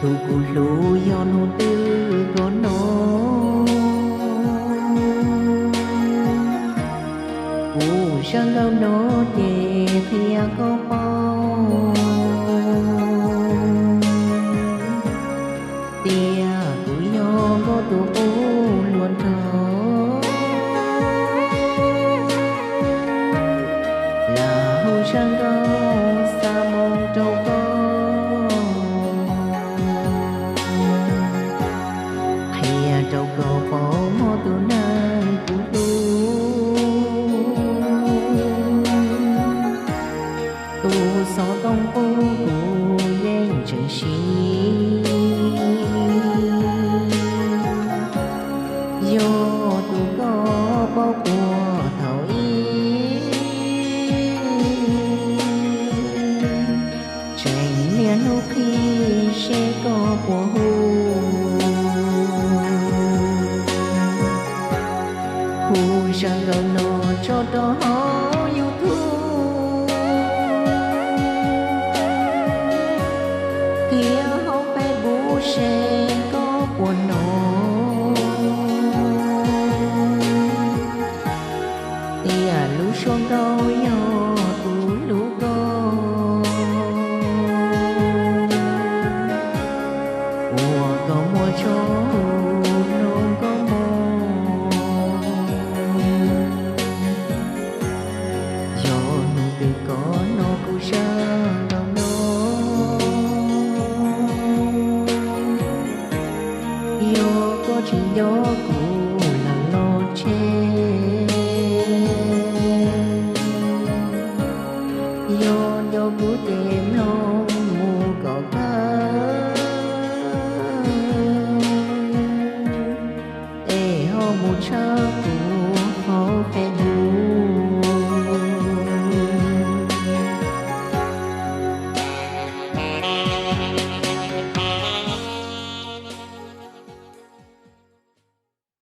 Tus kuv hlub yog hnub twg koj hnov, kuv zaj nkauj no ces qhia koj paub tias kuv yog koj tus qub hluas nraug. Lam hu zaj nkauj xa moo rau koj, qhia rau koj paub hmov tus neeg kuv hlub. Tus xov tooj qub kuv yeej tseem siv, yog tus koj paub puag thaum ub. Tseem niaj hnub qhib seb koj puas hu, hu zaj nkauj no tso rau hauv YouTube thiab hauv Facebook seb koj puas hnov tias lub suab nkauj yog kuv hlub koj, uas koj muab tso hu rau koj mloog. Yog hnub twg koj hnov kuv zaj nkauj no, yog koj tsis nco kuv lawm los tseg, yog nco kuv ces mloog mus kom kawg.